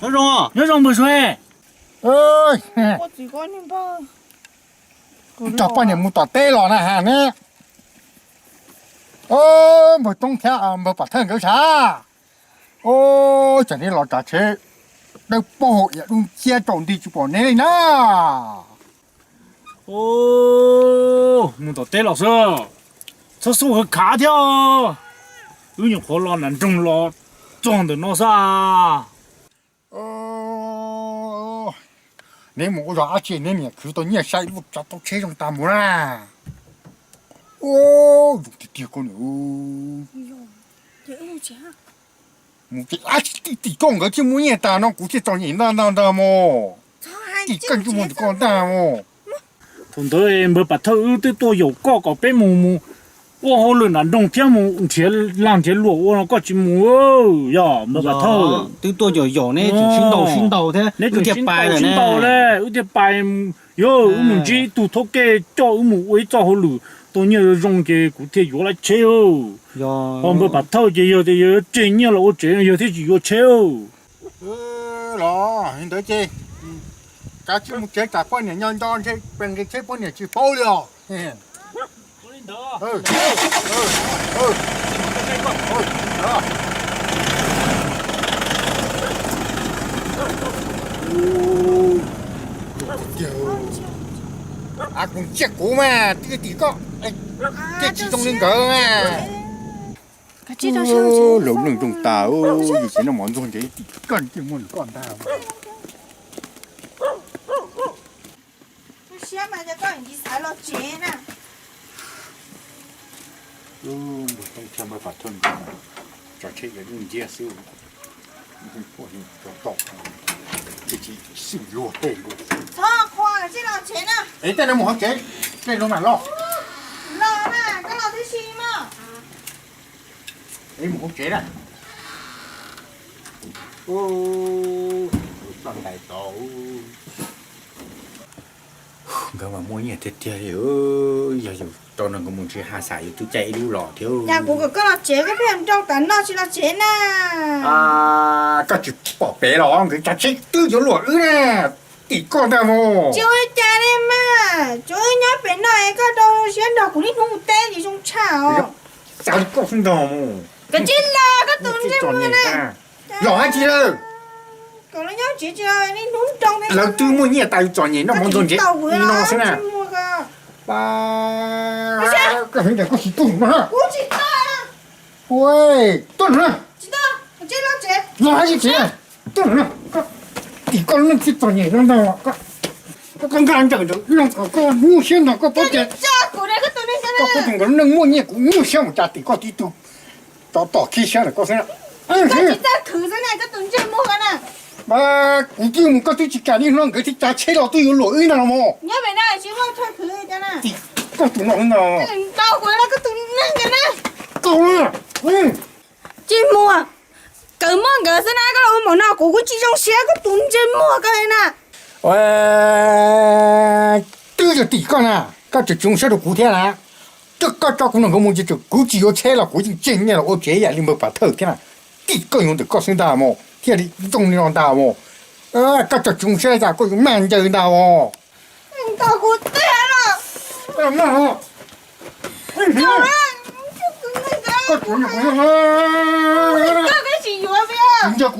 Nyob zoo, nyob zoo npawg Suav. Tso poj niam mus tom teb los na has ne. Npawg Toob thiab npawg Pam Thawj nkawd sav. Tsam neb los tsav tsheb dawb paug ib dub nciab rau nti tsis pom neb li na. Mus tom teb los xwb, txhob xub hawv khav thiab. Wb nyuam qhuav los nram nroog los txog ntawm no xwb. Neb mus ua zog dab tsi neb niam khwv tau nyiaj sai luaj tsav tau tsheb zoo tas mus na. Zoo tiag tiag koj niam. Mus ces tim koj nkawd thiaj muaj nyiaj tas no kuv thiaj txom nyem ntag ntag ntag mog. Tim koj ntsej muag tim koj ntag mog. Thaum ntawd npawg Pam Thawj wb twb tuaj yaum koj kom peb mus mus ua hauj lwm nram nroog thiab mus nrhiav lag nrhiav luam ua no koj tsis mus. Yog npawg Pam Thawj, twb tuaj yaum yaum neb tseem sib ntaus sib ntaus thiab neb tseem sib ntaus sib ntaus li wb thiaj pais. Yog wb mus ntsib ib tug thab kej coj wb mus ua ib txoj hauj lwm tau nyiaj zoo zoo ces kuv thiaj yuav lawv tsheb. Ho npawg Pam Thawj ces yog tias yog yuav tseg nyiaj los ua tsev no yog thiaj tsis yuav tsheb. Los li ntawd ces kav tsij mus tsev tsam poj niam nyob nco ntshe pes nqis tsheb poj niam tsis paub li os. Kuv ntsia kuv mas twb tim koj, thiaj tsis zoo li nkawd mas. Laus neej zoo tas, yus tsev noj mov ntxuag ntses tim koj ntsej muag ntawm koj ntag. Npawg Tooj thiab npawg Pam Thawj, tsav tsheb yog yeej nciab xwb, tsis xwm luag tej. Es tej no mus hauv tsev, tej no mam los. Es mus hauv tsev na. Txoj ntais tau. Nkawd mas muaj nyiaj tiag tiag li. Yog yus rau no nkawd mus ntshe ha xas yus twb caij ib lub los thiab. Cas kuv kom koj los tsev koj pheej nrau tas no tsis los tsev na? Koj tsis pom pem los nkawd tsav tsheb twb yuav luam wb na. Tim koj ntag mog. Tsis ua cas li mas, tsuav wb nyob pem no es koj rau siab nrog kuv niaj hnub mus teb li zoo tshaj os. Xav li koj xwb ntag mog. Koj tsis los koj tus ntsej muag na. Los hais tsis lawm. Kom lawv nyob tsev tsis los niaj hnub nroo. Lawv twb muaj nyiaj tas yus txom nyem noj mov ntxuag ntses li no xwb na. Koj tsis tuaj no. Tuaj no. Los hais tsis tsev. Tuaj no. Tim koj lub neej txij txom nyem no ntag. Koj nkag ntsawm ntawm no kom koj nyuaj siab ntag koj paub tias, koj paub tias nkawd lub neej muaj nyiaj kuv nyuaj siab mus cas tim koj tib tug tsov tom khib siab ntawm koj xwb. Mas kuv twb mus koj twb tsis kam li no nkawd thiaj tsav tsheb los twb yuav luam wb ntag los mog. Tim koj tus no no. Koj na. Tsis muaj, kawg muaj nkawd xwb na, koj los ua npaum no kuv kuj tsis zoo siab koj tus ntsej muag koj na. Twb yog tim koj na, koj tseem tsis zoo siab rau kuv thiab na. Koj tso kuv nrog nkawd mus ces kuv tsis yuav tsheb los kuv yeej tseg nyiaj los ua tsev ib yam li npawg Pam Thawj thiab na. Tim koj yuav ntawm koj xwb ntag mog thiaj li zoo li no ntag mog. Koj tseem tsis zoo siab cas koj yuav maj ncaws ntag os. Ncaws kuv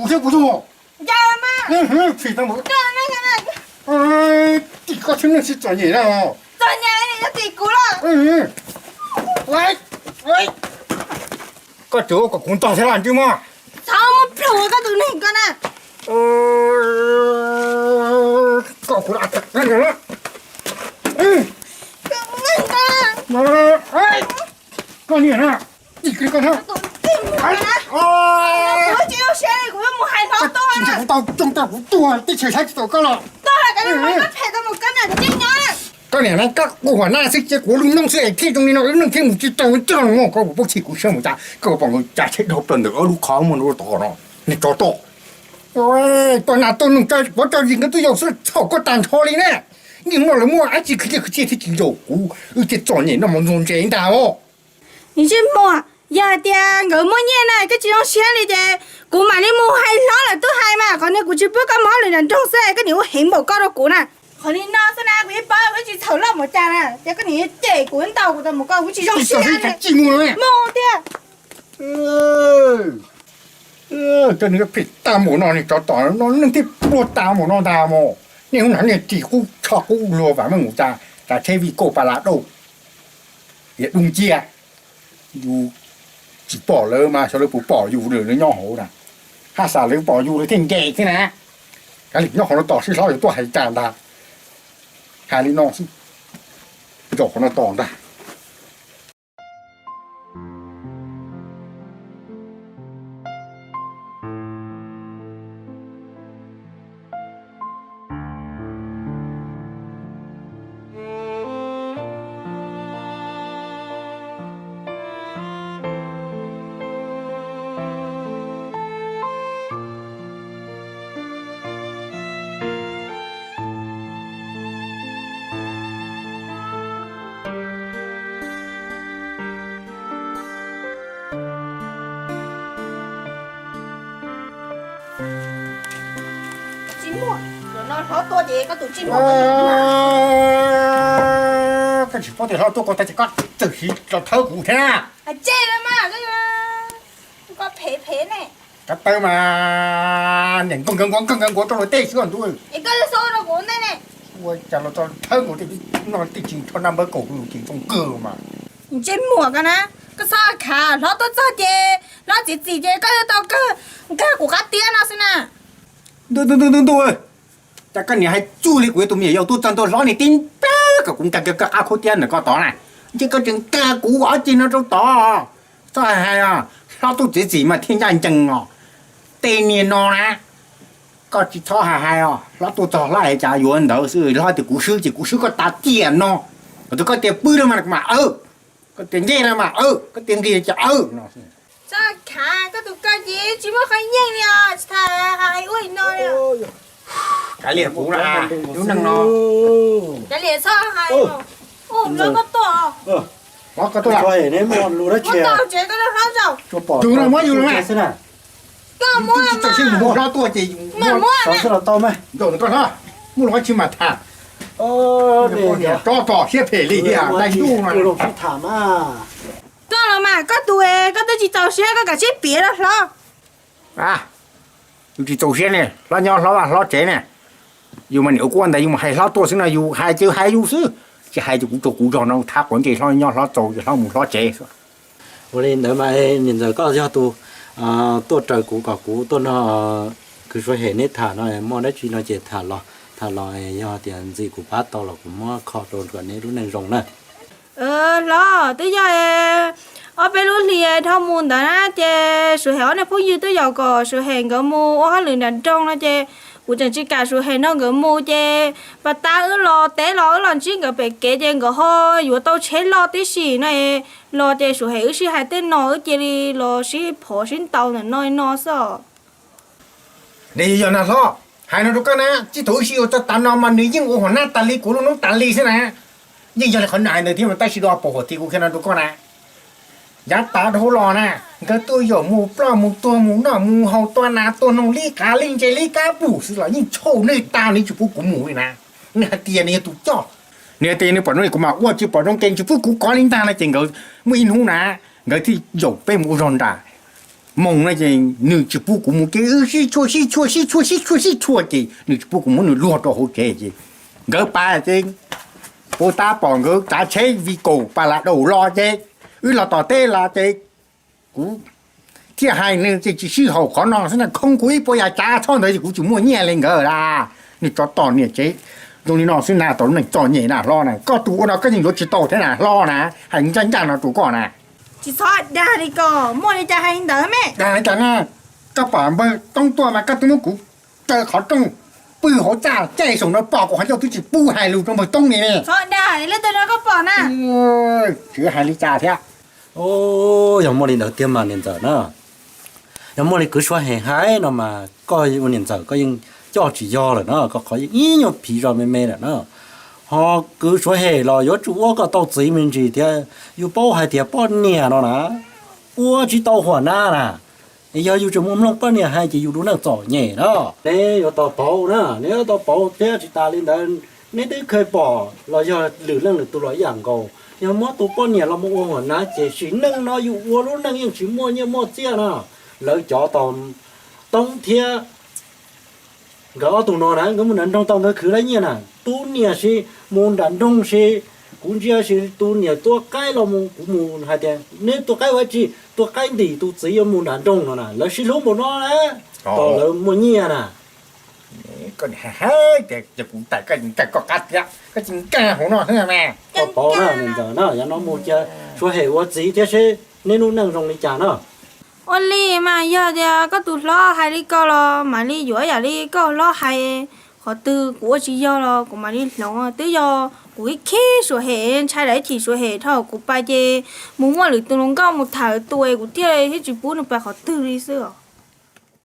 thiab kuv tuaj. Tim koj txhib neej sib txom nyem na. Koj tseem ua kom kuv ntog thiab los ntsej muag. Koj kuv koj niam na, tim koj na. Kuv tau coj tau kuv tuag teb chaws saib tsis taus koj los. Koj niam na, koj ua huam nab xwb cia kuv lub noob xwb es thiaj zoo li no wb neej thiaj mus tsis tau coj los mog. Koj puas paub txhij kuv siab mus cas koj pom nkawd tsav tsheb dhau plaws ntawm ob lub qhov muag rau tom no, niag tsov tom. Tuaj nas tuaj noog tso puav tso zis nkawd twb yau xwb txhaum koj tag nrho li na. Niaj hnub no lawv muaj dab tsi khwv txiaj khwv txiaj thiaj tsis yaum kuv, wb thiaj txom nyem noj mov ntxuag ntses ntag os. Ntsej muag, Yog hais tias nkawd muaj nyiaj na, koj tsis zoo siab li ces kuv mam li mus hais hlob lawm twb hais mas, qhov niag kuv tsis pub koj mus hauj lwm nram nroog xwb, koj niam ua heev npaum koj rau kuv na. Qhov li no xwb na kuv yeej paub, kuv tsis txhaum loj mus cas na, ces koj niam cem kuv ntau kuv tau mus koj, kuv tsis zoo siab li. Mus tiag. Koj niag phem tag mus no, niag tsov tom no, neeg thiaj pluag tag mus no ntag mus. Niaj hnub no niag ris qub tsho qub luag vam meej mus cas, cas tsheb vij kauj pas las dauj, yog dub nciab. Yus tsis pom lawv mas xyov lawv puas pom yus, lawv nyob hauv na. Haj xam lawv pom yus lawv thiaj nce thiab na. Kav liam nyob qhov no tos seb hlob yuav tuaj hais cas ntag. Hais li no xwb, zaum qhov no tos ntag. Tsis muaj, zaum no hlob tuaj ces koj tus tsis muaj. Koj tsis paub tias hlob tuaj koj tag ces koj txawm siv los thawb kuv thiab. Hais tseg los mas, koj phem phem ne. Koj tawb mas niam nkauj nkawd nquav nkauj nkawd nquav rau luag tej xwb ntuj. Es koj xub rau kuv ntej ne. Ua cas los tau thawb nkaus tej no tej tsis tho naj npawb kaum lus ces zoo kawg mas. Ntsej muag koj na, koj txhob khav, hlob tuaj txog ces hlob txiav txim ces koj yuav tau kawg nkag kuv qab tiab no xwb na. Ntuj ntuj ntuj ntuj, cas koj niam hais txuj li, kuv yog tus me nyuam yaus tuaj txog ntua hlob niag tib nplawg kom kuv nkag koj qab khaub tiab ntawm koj tod na. Ntshe koj tseem nkag kuv ob ceg no rau tod. Txhob hais hais os, hlob tuaj txiav txim mas thiaj ncaj ncees os. Tej niag no na, koj tsis txhob hais hais os, hlob tuaj txog hlob hais cas yuav ntawd xwb, hlob tias kuv swb ces kuv swb koj tas tiam no. Koj tias pw no mas, mas aw, koj tias nce no mas aw, koj tias nqis ces aw no. Txhob khav, koj tus koj ces tsis muaj qhov yeej li os, tsis tas hais ua li no li. Kav liam kuv na, lub neej no. Kav liam txhob hais. Ua lov koj tuaj. Lov koj tuaj. Koj tau tsev koj lub hlob zaum. Tus no muab yus los mas. Koj muab mas. Hlob tuaj ces muab los tau mas. Zaum koj hlob, muab los tsis mas tham. Tsob tom siab phem li thiab dai ntuj mas. Koj los mas, koj tus, koj twb tsis txaus siab koj kav tsij piav rau hlob. Yus tsis txaus siab ne, hlob nyob hlob vaj hlob tsev ne. Yus mas niam ua kuab ntawd yus mus hais hlob tuaj xwb no, yus hais ces hais yus xwb, tsis hais ces kuv tsuas kuv zog no thab quav ntsej hlob nyob hlob txaus ces hlob mus hlob tsev xwb. Ua li ntawd mas niam ntxawm koj yog tus tuaj raws kuv kom kuv tuaj nrog kwv Suav Hem neb tham no, muaj dab tsi no ces tham los, tham los yog tias ntxim kuv pab tau los kuv muab kho rau kom neb lub neej zoo na. Hlob, twb yog ob peb lub hlis dhau mus ntawd na ces Suav Hem ob niag phooj ywg twb yaum kom Suav Hem nkawd mus ua hauj lwm nram nroog no ces kuv tseem tsis kam Suav Hem nrog nkawd mus ces pas tas wb los teb los wb los ntsib nkawd pem kev ces nkawd ho yuav tau tsheb loj tib si no los ces Suav Hem wb sib hais tej no wb cia li los sib phov sib ntaus ntawm no no xwb os. Yog na hlob, hais no rau koj na, txij thaum wb sib yuav txog tav no mas nws yeej ua hua nab tas li kuv lub noob tas li xwb na. Yeej yog li qhov nws hais ntawd thiab mas tab sis dua pom huam ti kuv qhia no rau koj na. Yav tas dhau los na, nkawd tuaj yaum mus ploj mus tuag mus noj mus haus tua nas tua noog li qav li ntses li kab pum xwb los yeej tshauj nws tag nws tsis pub kuv mus li na. Nws hais tias nws yog tus coj, nws hais tias nws pom zoo li kuv mas ua, tsis pom zoo ces tsis pub kuv kov li ntag no ces nkawd muaj ib hnub na, nkawd thiaj yaum peb mus ua zog nram moos no ces nws tsis pub kuv mus ces wb sib tshuaj sib tshuaj sib tshuaj sib tshuaj sib tshuaj ces nws tsis pub kuv muab nws luag rau hauv tsev ces nkawd pab ces puas tab pom nkawd tsav tsheb vi kaum pas las daus los ces wb los tom teb los ces kuv thiaj hais nws ces tsis sib haum qhov no xwb na, khoo kuv ib puas yam tsav txhob ntawd ces kuv tsis muaj nyiaj li nkawd la. Nws tsov tom niam tsev zoo li no xwb na, tau lub neej txom nyem na hlob na, koj tus ua no koj yeej yuav tsis tau thiab na hlob na, hais ncaj ncaj no rau koj na. Tsis txhob dag li ko, muaj li cas hais li ntawd me. Dag li cas na, koj pom npawg Toob tuaj mas koj twb muab kuv kaw qhov rooj pw hauv txaj caij saum no pom kuv qhov ncauj twb tsis pub hais lus rau npawg Toob li ne. Txhob dag, leej twg no koj pom na. Tsis hais li cas thiab. Yog muaj li ntawd tiag mas niam ntxawm na, yog muaj li kwv Suav Hem hais no mas koj ua niam ntxawm koj yeej coj tsis yog lawm na, koj qhov yeej ib nyuag phiv zog me me lawm na. Ho kwv Suav Hem los yuav tsum ua koj tau txiv me ntsis thiab, yus paub hais tias poj niam no na, ua tsis tau huam nab na. Yog yus tseem mus mloog poj niam hais ces yus lub neej txom nyem na. Neb yuav tau pauv na, neb yuav tau pauv thiab. Tsis tas li ntawd, neb twb kheev pom los yog lwm leej lwm tus los ib yam nkaus, yog muab tus poj niam los mus ua huam nab ces sim neej no yus ua lub neej yeej tsis muaj nyiaj muaj txiaj na. Lawv cov tau toob thiab nkawd ob tug no na, nkawd mus nram nroog tau nkawd khwv lawv nyiaj na. Tus niam sis mus nram nroog sis, kuv ntsia sis tus niam tua qaib los mus, kuv mus hais tias neb tua qaib ua tsi, tua qaib ntim tus txiv yuav mus nram nroog no na. Lawv sib hlub npaum no na, tau lawv muaj nyiaj na. Koj niam hais tias kuv tais koj tsis nkeeg koj qab thiab, koj tsis nkeeg hauv no xwb mas. Koj pauv na, ntxawm na, yav no mus cia Suav hem ua txiv thiab seb neb lub neej zoo li cas na. Ua li mas yog tias koj tus hlob hais li ko los mam li yuav yam li koj hlob hais. Qhov twg kuv ua tsis yog los kuv mam li hloov. Twb yog kuv ib khib Suav hem, ntshai daim ib chim Suav hem dhau kuv pais ces mus muaj lwm tus hluas nkauj mus thawm tus es kuv thiaj li tsis pub nws pais qhov twg li xwb os.